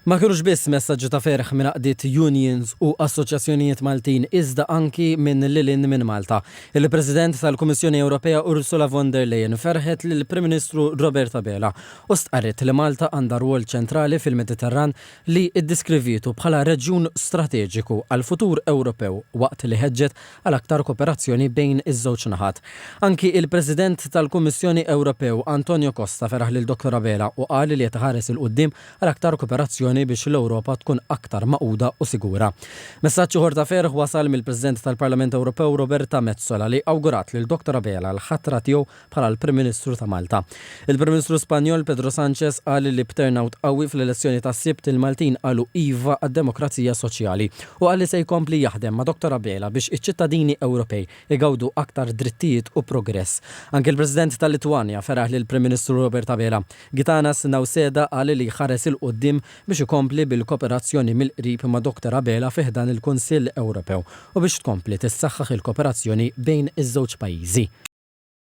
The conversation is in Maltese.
Ma kinux biss messaġġi ta' ferħ minn għaqdiet unions u assoċjazzjonijiet Maltin iżda anki minn lil hinn minn Malta. Il-President tal-Kummissjoni Ewropea Ursula von der Leyen ferħet lill-Prim Ministru Robert Abela u stqarret li Malta għandha rwol ċentrali fil-Mediterran li ddiskrivietu bħala reġjun strateġiku għall-futur Ewropew waqt li ħeġġet għal aktar koperazzjoni bejn iż-żewġ naħat. Anki il-President tal-Kummissjoni Ewropew Antonio Costa feraħ lil Dottor Abela u qal li qed iħares 'il quddiem għal aktar koperazzjoni biex l-Ewropa tkun aktar magħquda u sigura. Messaġġ ieħor ta' ferħ wasal mill-President tal-Parlament Ewropew Roberta Metsola li awgurat lil Dottor Abela l-ħatra tiegħu bħala l-Prim Ministru ta' Malta. Il-Prim Ministru Spanjol Pedro Sanchez qal li b'turnout qawwi fl-elezzjoni tas-Sibt il-Maltin qalu iva għad-demokrazija soċjali u qal li se jkompli jaħdem ma' Dottor Abela biex iċ-ċittadini Ewropej igawdu aktar drittijiet u progress. Anki l-President tal-Litwanja feraħ lill-Prim Ministru Robert Abela. Gitanas Nauseda qal li jħares 'il quddiem biex ikompli bil-koperazzjoni mill-qrib ma' Dottor Abela fi ħdan il-Kunsill Ewropew u biex tkompli tissaħħaħ il-koperazzjoni bejn iż-żewġ pajjiżi.